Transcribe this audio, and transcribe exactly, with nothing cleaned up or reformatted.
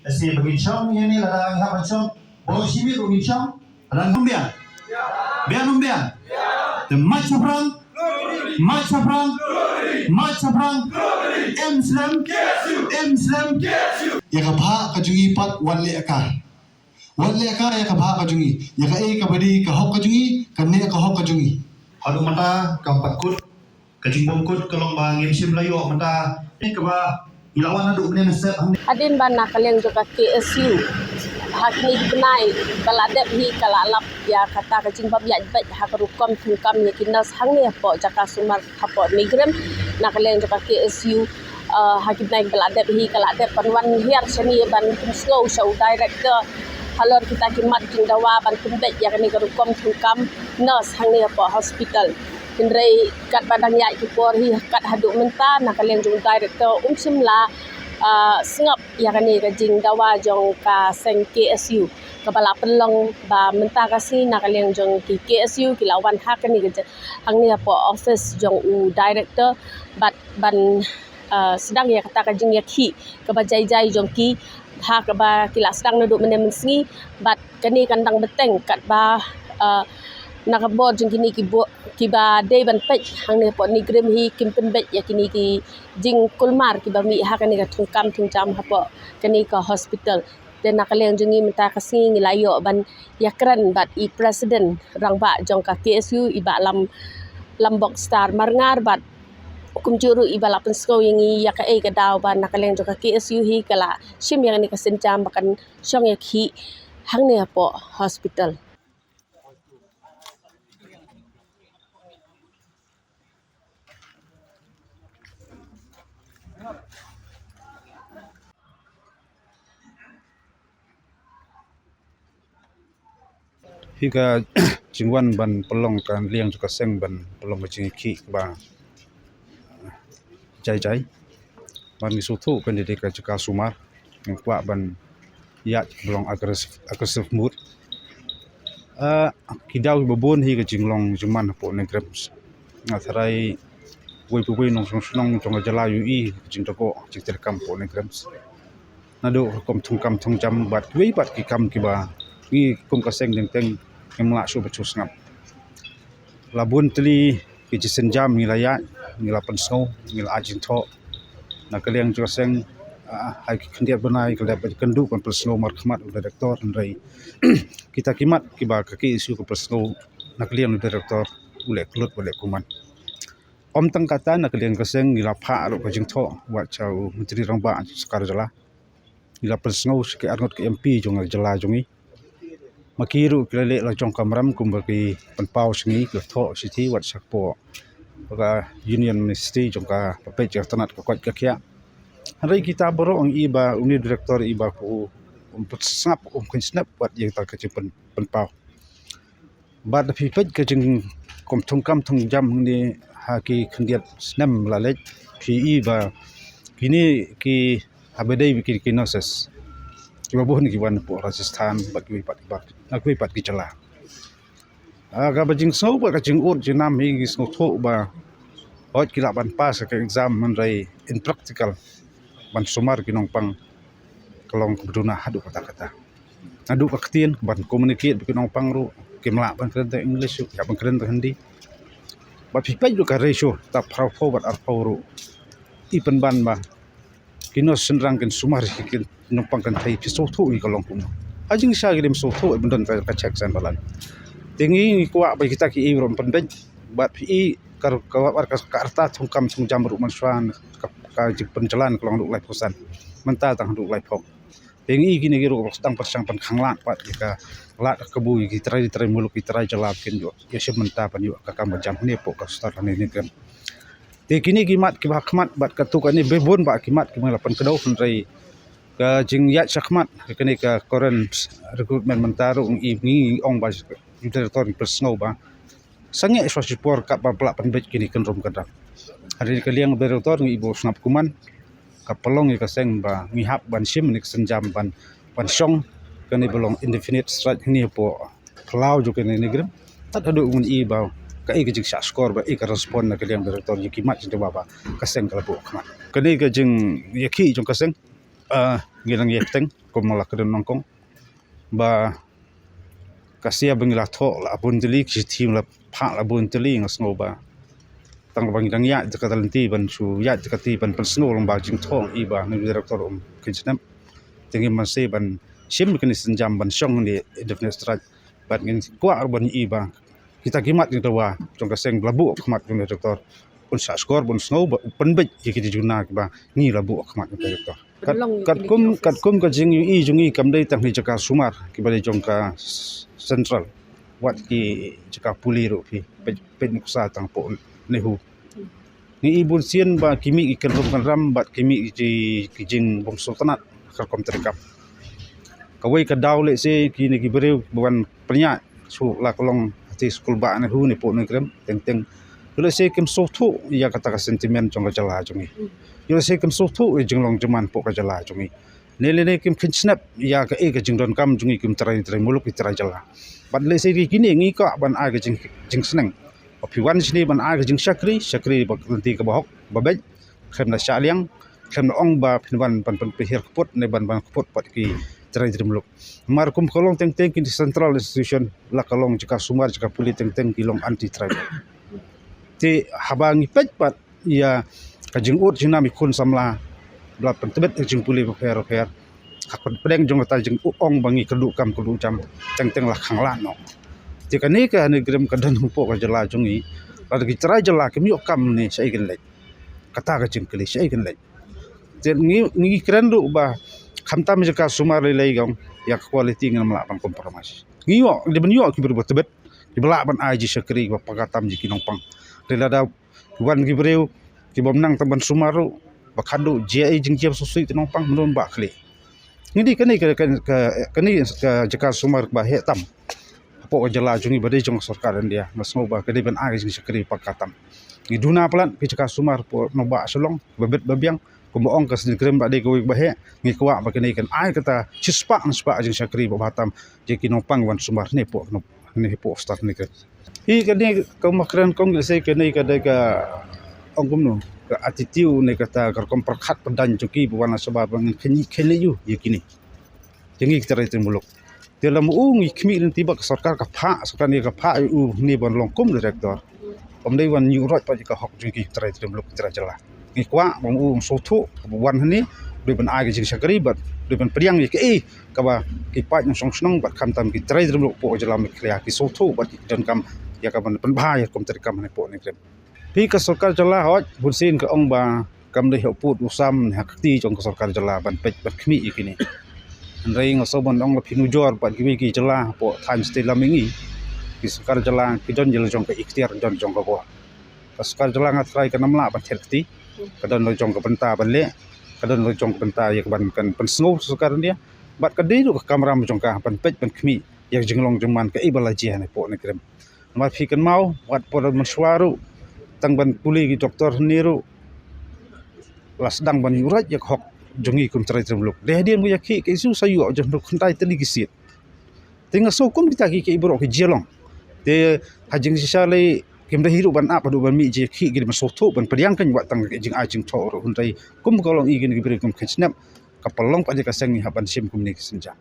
Asi ba ngin shong ïa ne lada ngin hap ban shong. Boro shi miet ruh ngin shong. Lada ngin biang. Biang ngin biang. Te mach shaphrang. Mach shaphrang. Mach shaphrang. Em slem. Em slem. Ïa ka bhah ka jong ngi pat wat leh ka. Wat leh ka ïa ka bhah ka jong ngi. Ïa kaei kaba dei ka hok ka jong ngi, kane ka hok ka jong ngi. Haduh mynta kam pat kut. Ka jingbym kut ka long ba ngim shym la ïoh mynta. Kaba ngi la wan haduh mynne mynstep hangne. Hadien ba na ka liang jong ka K S U ha kine ki bnai ba la dep hi ka la lap ïa kata ka jingbym ïaid beit ha ka rukom thungkam ïa ki nurse hangne hapoh jaka sumar hapoh NEIGRIHMS. Na ka liang jong ka K S U, eh, ha ki bnai ba la dep hi ka la dep ban wan hiar shane ban pynsngew sha u director halor kita ki mat jingdawa ban pynbeit ïa kane ka rukom thungkam nurse hangne hapoh hospital. Hynrei katba dang ïaid ki por hi kat haduh mynta na ka liang jong u director um shym la, ah, sngap ïa kane ka jingdawa jong ka seng K S U kaba la pynlong ba mynta ka sngi na ka liang jong ki K S U ki la wan ha kane ka ja-, hangne hapoh office jong u director bad ban, ah, sdang ïa kata ka jingïakhih kaba jai jai jong ki ha kaba ki la sdang naduh mynne mynsngi bad kane kan dang bteng katba, ah, na ka bor jong kine ki bo-, kiba dei ban peit hangne hapoh NEIGRIHMS hi kim pynbeit ïa kine ki jingkulmar kiba mih ha kane ka thungkam thungjam hapoh kane ka hospital. Te na ka liang jong ngi mynta ka sngi ngi la ïoh ban ïakren bad i president rangbah jong ka K S U i Bah Lam, Lambok Star Marngar bad kumjuh ruh iba la pynsngew ïa ngi ïa kaei ka daw ba na ka liang jong ka K S U hi ka la shim ïa kane ka sienjam ba kan shong ïakhih hangne hapoh hospital. Hi ka jingwan ban pynlong ka liang jong ka seng ban pynlong ka jingïakhih ba jai jai. Ban ngi sngewthuh kane dei ka jaka sumar. Ngim kwah ban ïaid ba long aggressive, aggressive mood. Ah, ki daw kiba bun hi ka jinglong jingman hapoh NEIGRIHMS. Nga tharai wei pa wei nongshong shnong jong ka jylla ïohi ka jingdagoh jingtreikam hapoh NEIGRIHMS. Naduh ka rukom thungkam thungjam bad kiwei pat ki kam kiba ngi kum ka seng teng teng ngim lah shuh ba shu sngap. La bun tylli ki jingsienjam ngi la ïaid, ngi la pynsngew, ngi la ai jingthoh. Na ka liang jong ka seng, ah, ha ki khyndiat bnai ka la dep ban kynduh ban pynsngew markhmat u director, hynrei kita ki mat kiba ka K S U ka pynsngew na ka liang u director u leh kyllut, u leh kuman. Ym tang kata, na ka liang ka seng ngi la phah ruh ka jingthoh wat sha u Myntri Rangbah sorkar jylla. Ngi la pynsngew sha ki arngut ki M P jong ka jylla jong ngi. Ma ki ruh ki la leh la jong ka mram kumba ki pynpaw sha ngi, ki la thoh shithi wat sha kpoh ka Union Ministry jong ka ba peit ka tnat ka koit ka khiah. Hynrei kita baroh ngi i ba une u director i ba u, um pynsngap, um kheiñ snep wat ïa kita ka jingpyn, pynpaw. Bad da phi peit ka jingkum thungkam thungjam hangne ha ki khyndiat snem la leit, phi i ba kine ki haba dei ba ki, ki nurses kiba bun ki wan napoh Rajasthan bad kiwei pat, bad na kiwei pat ki jylla. Ah, kaba jingsngew bad ka jingud jingnam hi ngi sngewthuh ba hooid ki lah ban pass ka exam, hynrei in practical ban sumar ki nongpang ka long kaba duna haduh katta katta. Naduh ka ktien ban communicate bad ki nongpang ruh kim lah ban kren tang English, ruh ki hap ban kren tang Hindi. Bad phi peit ruh ka ratio ta phra phew bad ar phew ruh i pynban ba ki nurse shynrang kin sumar ki, ki nongpang kynthei, phi sngewthuh ïa ka long kumno. Ha jingshisha ki rim sngewthuh ban don ka, ka check and balance. Te ngi, ngi kwah ba kita ki i ruh pynbeit bad phi i ka, ka, ka, ka rta thungkam thungjam ruh mynshuwa ka, ka jingpynjlan ka long haduh laiphew san. Mynta tang haduh laiphew. Te ngi i kine ki ruh ba sdang pyrshang pynkhang lad pat ïa ka lad ka kabu ïa ki trai, trai muluk, ki trai jylla ba kin ïoh ïashim bynta ban ïoh ka kam ka jam hangne hapoh ka sorkar hangne ne kan. Te kine ki mat kiba ha khmat bad katto katne bun bah ki mat kiba ngi la pynkdew, hynrei ka jingïaid sha khmat kane ka current recruitment mynta ruh ngi, ngi ong ba u director ngi pynsngew ba sangeh shuwa shipor kaba lah pynbeit kine ki kynrum kyndang. Hynrei ka liang u director ngi i ba u sngap kuman ka pynlong ïa ka seng ba ngi hap ban shim ne ka sienjam ban, ban shong kane ba long indefinite strike hangne hapoh phyllaw jong kane NEIGRIHMS. Tad haduh ngi i ba kaei ka jingshah shkor, ba kaei ka respond na ka liang u director ïa ki mat jingdawa ba ka seng ka la buh khmat. Kane ka jingïakhih jong ka seng Ah, ngi dang ïa bteng kum la ka don nongkong ba ka sia ba ngi la thoh la bun tylli, ki shithi la phah la bun tylli, nga sngew ba tang ba ngi dang ïaid da ka lynti ban shu ïaid da ka lynti ban pynsngew lang ba jingthoh i ba ngi director um kynjnep. Te ngi mynse ban shim kine sienjam ban shong ne definite strike. Bad ngin kwah ruh ban i ba kita ki mat ngi dawa jong ka seng ba la buh khmat jong ka doktor un sa skor ban sngew ba u pynbeit ïa ki juna kiba ngi la buh khmat jong ka doktor. Kat, katkum katkum ka jingïohi jong ngi kam dei tang hi jaka sumar kiba dei jong ka s- central, wat ki jaka pule ruh phi peit, peit nuksa tang po nehu. Ngi i bun sien ba ki mih ki kynrum kynram bad ki mih ki, ki jingbym sngewtynnat ha ka rukom treikam. Kawei ka daw lehse kine ki briew ba wan pynïaid shuh la ka long ha te skul ba ne hu ne po ne krem teng teng. Ïoh lehse kim sngewthuh ïa kata ka sentiment jong ka jylla jong ngi. Ïoh lehse kim sngewthuh ïa jinglong jingman po ka jylla jong ngi. Ne lehse kim kynjnep ïa kaei ka jingdonkam jong ngi kum trai trai muluk ki trai jylla. Bad lehse ki kine ngi kwah ban ai ka jing jingsneng. Ba phi wan shane ban ai ka jingshakri, shakri ba ka lynti kaba hok ba beit. Khlem da shah liang, khlem da ong ba phin wan ban pynphier kput ne ban ban kput pat ki trai trai muluk. Namar kum ka long teng teng ki central institution, la ka long jaka sumar jaka pule teng teng ki long anti tribal. Te haba ngi peit pat ïa ka jingud jingnam i khun samla ba la pyntbit ka jingpule bapher bapher. Ha ka pdeng jong kata jingong ba ngi kyrduh kam kyrduh jam teng teng la khang lah noh. Te kane ka NEIGRIHMS ka don hapoh ka jylla jong ngi. Lada ki trai jylla kim ïoh kam ne shaei kin leit. Kata ka jingkylli shaei kin leit. Te ngi ngi kren ruh ba khamtam jaka sumar lei lei jong ïa ka quality ngim lah ban compromise. Ngi ïoh dei ban ïoh ki briew ba tbit kiba lah ban ai jingshakri ba paka tam ïa ki nongpang. Te lada wan ki briew ki bym nang tang ban sumar ruh ba khadduh jia i jingjia shisha te nongpang mynta ba khlieh. Ngi dei kane ka, ka, ka, kane ka jaka sumar ba heh tam hapoh ka jylla jong ngi ba dei jong ka sorkar India. Nga sngew ba ka dei ban ai ka jingshakri ba paka tam. Ngi duna palat ki jaka sumar hapoh nongbah Shillong ba bit ba biang. Kumba ong ka NEIGRIHMS ba dei kawei ba heh, ngi kwah ba kane kan ai kata shispah na spah jingshakri ba bha tam ïa ki nongpang wan sumar ne hapoh ne hapoh star NEIGRIHMS. Hi kane ka ma kren kong lehse kane ka dei ka ong kumno ka attitude ne kata ka rukom pyrkhat pyrdan jong ki ba wan na saba ba ngin kynji kynji ïa kine. Jong ngi ki trai trai muluk. Te lada u ngi khmih lynti ba ka sorkar ka phah, sorkar ne ka phah u ne ban long kum director. Ym dei wan ïuh roit pat ïa ka hok jong ki trai trai muluk trai jylla. Ngi kwah ba u sngewthuh ba wan hangne dei ban ai ka jingshakri bad dei ban pdiang ïa kaei kaba ki paid nongshong shnong bad khamtam ki trai trai muluk hapoh jylla Meghalaya ki sngewthuh bad ki donkam ïa ka ban pynbha ïa ka kum treikam hangne hapoh NEIGRIHMS. Phi ka sorkar jylla hooid bun sien ka ong ba kam dei ha u pud u sam ne ha ka kti jong ka sorkar jylla ban peit ban khmih ïa kine. Hynrei nga sngew ban ong la phi nujor bad kiwei ki jylla hapoh thaiñ state lam ïa ngi. Ki sorkar jylla ki don ïa la jong ka iktiar don jong ka bor. Ka sorkar jylla nga trai kan ym lah ban thet kti. Ka don la jong ka bynta ban leh, ka don la jong ka bynta ïa ka ban kan pynsngew sorkar India. Bad ka dei ruh ka kamram jong ka ban peit ban khmih ïa ka jinglong jingman kaei ba la jia hangne hapoh NEIGRIHMS. Namar phi kynmaw wat por mynshuwa ruh tang ban pule ki doktor hangne ruh la sdang ban ïuh roit ïa ka hok jong ngi kum trai trai muluk. Dei hadien ba ïakhih ki shu sa ïoh jong ruh khyndai tylli ki seat. Te nga sngew kum kita ki ki baroh ki jia long. Te ha jingshisha lei kim dei hi ruh ban ap haduh ban mih jingïakhih ki dei ban sngewthuh ban pdiang kan wat tang ki jingai jingthoh ruh hynrei kum ka long i kine ki briew kum khynnah ka pynlong pat ïa ka seng ngi hap ban shim kumne ki sienjam.